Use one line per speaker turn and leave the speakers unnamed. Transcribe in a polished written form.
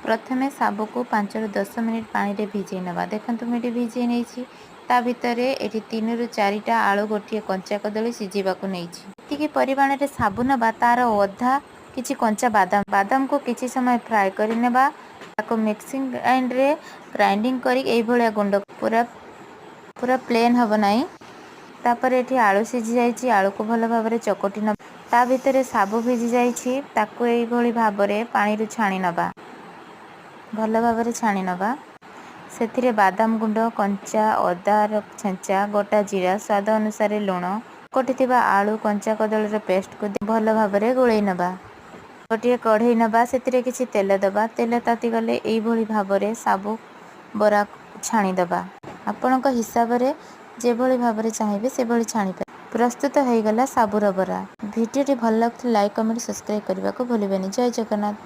ପ୍ରଥମେ ସାବୁକୁ 5ରୁ 10 ମିନିଟ୍ ପାଣିରେ ଭିଜେଇ ନେବା। ଦେଖନ୍ତୁ, ମୁଁ ଏଠି ଭିଜେଇ ନେଇଛି। ତା ଭିତରେ ଏଠି ତିନିରୁ ଚାରିଟା ଆଳୁ, ଗୋଟିଏ କଞ୍ଚା କଦଳୀ ସିଝିବାକୁ ନେଇଛି। ଯେତିକି ପରିମାଣରେ ସାବୁ ନେବା, ତାର ଅଧା କିଛି କଞ୍ଚା ବାଦାମ। ବାଦାମକୁ କିଛି ସମୟ ଫ୍ରାଏ କରିନେବା। ତାକୁ ମିକ୍ସିଂ ଗ୍ରାଇଣ୍ଡରେ ଗ୍ରାଇଣ୍ଡିଙ୍ଗ କରି ଏଇଭଳିଆ ଗୁଣ୍ଡ, ପୁରା ପୁରା ପ୍ଲେନ୍ ହେବ ନାହିଁ। ତାପରେ ଏଠି ଆଳୁ ସିଝି ଯାଇଛି। ଆଳୁକୁ ଭଲ ଭାବରେ ଚକଟି ନେବା। ତା ଭିତରେ ସାବୁ ଭିଜି ଯାଇଛି। ତାକୁ ଏଇଭଳି ଭାବରେ ପାଣିରୁ ଛାଣି ନେବା, ଭଲ ଭାବରେ ଛାଣି ନେବା। ସେଥିରେ ବାଦାମ ଗୁଣ୍ଡ, କଞ୍ଚା ଅଦାର ଛେଚା, ଗୋଟା ଜିରା, ସ୍ୱାଦ ଅନୁସାରେ ଲୁଣ, ଚକଟିଥିବା ଆଳୁ କଞ୍ଚା କଦଳୀର ପେଷ୍ଟକୁ ଭଲ ଭାବରେ ଗୋଳେଇ ନେବା। ଗୋଟିଏ କଢ଼େଇ ନେବା, ସେଥିରେ କିଛି ତେଲ ଦେବା। ତେଲ ତାତିଗଲେ ଏଇଭଳି ଭାବରେ ସାବୁ ବରା ଛାଣିଦେବା। ଆପଣଙ୍କ ହିସାବରେ ଯେଭଳି ଭାବରେ ଚାହିଁବେ, ସେଭଳି ଛାଣିପାରିବେ। ପ୍ରସ୍ତୁତ ହେଇଗଲା ସାବୁର ବରା। ଭିଡ଼ିଓଟି ଭଲ ଲାଗୁଥିଲେ ଲାଇକ୍, କମେଣ୍ଟ, ସବସ୍କ୍ରାଇବ୍ କରିବାକୁ ଭୁଲିବେନି। ଜୟ ଜଗନ୍ନାଥ।